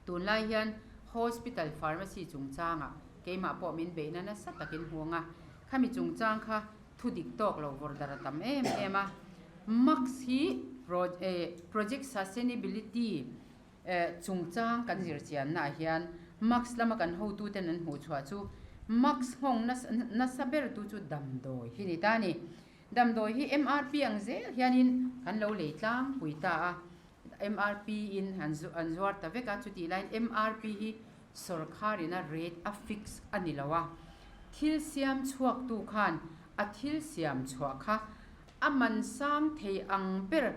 Tunlai hian Hospital Pharmacy chungchangah keimah pawh min beihna nasa takin hmuang a, khami chungchang kha thu dik tawk lo vawrh dar a tam em em a. Max hi Project Sustainability chungchang kan zir chiannaah hian Max lama kan hotuten an hmuh chhuah chu Max nghawng nasa bertu chu damdawi hi ni ta a ni. Damdawi hi MRP ang zel hianin kan lo lei tlangpui ta a, MRP in an zuar ta vek a, chutih laiin MRP hi sawrkharin a rate a fix a ni lo a, thil siam chhuaktu khan a thil siam chhuah kha a man sang thei ang ber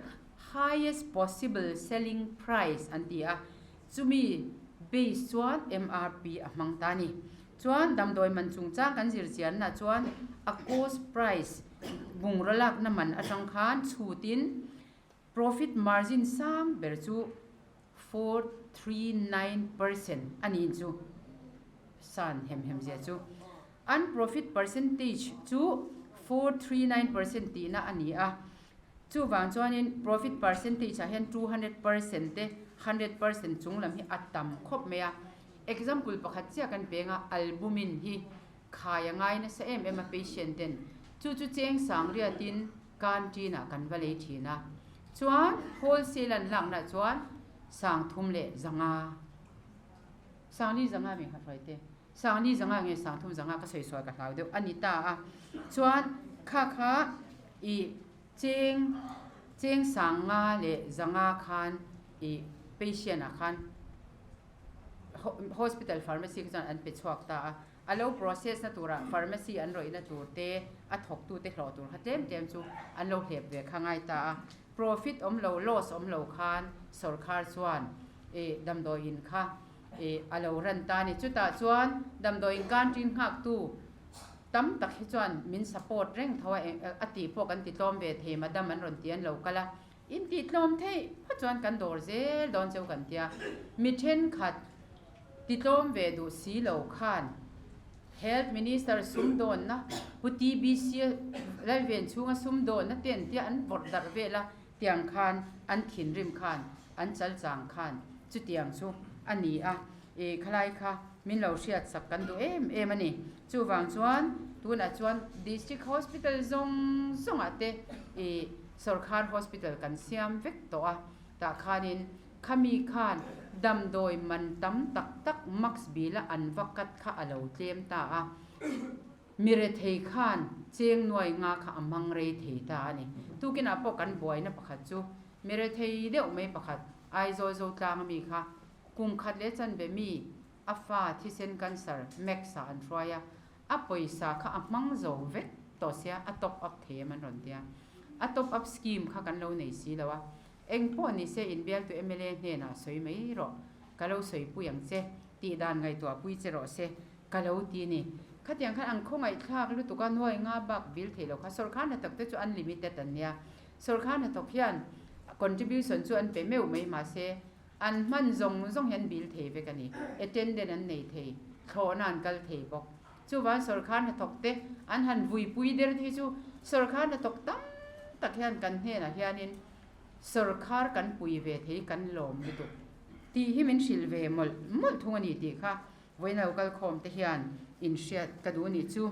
highest possible selling price an ti a, chumi base chuan MRP a hmang ta a ni. Chuan damdawi man chungchang kan zir chianna chuan a cost price bungraw lakna man atang khan chhutin Profit margin sang ber chu 439% a niin chu san hem hem zia chu an profit percentage chu 439% tihna a ni a. Chuvang chuanin profit percentage ah hian 200% te 100% chung lam hi a tam khawp mai a. Example pakhat chiah kan peng a, albumin hi khai a ngai nasa em em a patient ten chu chu cheng sang riatin Canteen ah kan va lei thin a, chuan wholesale an lakna chuan sang thum leh zanga, sang li zanga mi hruai te, sang li zanga nge sang thum zanga ka sawi sual ka hlau deuh a ni ta a, chuan kha kha i cheng cheng sang nga leh zanga khan i patient ah khan hospital pharmacy kha chuan an pe chhuak ta a. A lo process na turah pharmacy an rawihna tur te, a thawktute hlawh tur kha tlem tlem chu an lo hlep ve kha ngai ta a. Profit awm lo, loss awm lo khan sawrkhar chuan ih damdawi in kha ih a lo ran ta a ni. Chutah chuan damdawi in canteen nghaktu tam tak hi chuan min support reng tho a, a tih pawh kan ti tlawm ve thei madam an rawn ti an lo kal a. In tih tlawm theih phawt chuan kan dawr zel dawn cheu kan tia. Mi thenkhat ti tlawm ve duh si lo khan Health Minister sumdawnna Pu TBC Lalven chhunga sumdawnna te an tia an vawrh darh vel a tiang khan an thinrim khan an chal chang khan chutiang chu a ni a. I khalai kha min lo hriat sak kan duh em em a ni. Chuvang chuan tunah chuan District Hospital zawng zawngah te i Sawrkhar Hospital kan siam vek tawh a, tah khanin khami khan damdawi man tam tak tak max bill a an va cut kha a lo tlem ta a, mi rethei khan cheng nuai nga kha a hmang rei thei ta a ni. Tukinah pawh kan buaina pakhat chu mi rethei deuh mai pakhat Aizawl Zotlang ami kha kum khat leh chanve mi a fa thisen cancer max ah an hruai a, A pawisa kha a hmang zo vek tawh sia, a top up thei em an rawn ti a. A top up scheme kha kan lo nei si lo a. Eng pawh ni se inbialtu mla hnenah sawi mai rawh, ka lo sawipui ang che, tih dan ngaihtuahpui che rawh se, ka lo ti ni. Khatiang khan an khawngaihthlak lutuk a, nuai nga bak bill thei lo kha sawrkhar hnathawk te chu unlimited an nia. Sawrkhar hnathawk hian contribution chu an pe meuh mai mahse an hman zawng zawng hi an bill thei vek a ni. Attendant an nei thei, thlawhna an kal thei bawk. Chuvan sawrkhar hnathawk te an han vuipui der te hi chu sawrkhar hnathawk tam tak hian kan hnenah hianin sawrkhar kan pui ve thei kan lawm lutuk tih hi min hrilh ve mawlh mawlh thung a ni tih kha vawiin lo kalkhawm te hian inhriat ka duh a nih chu.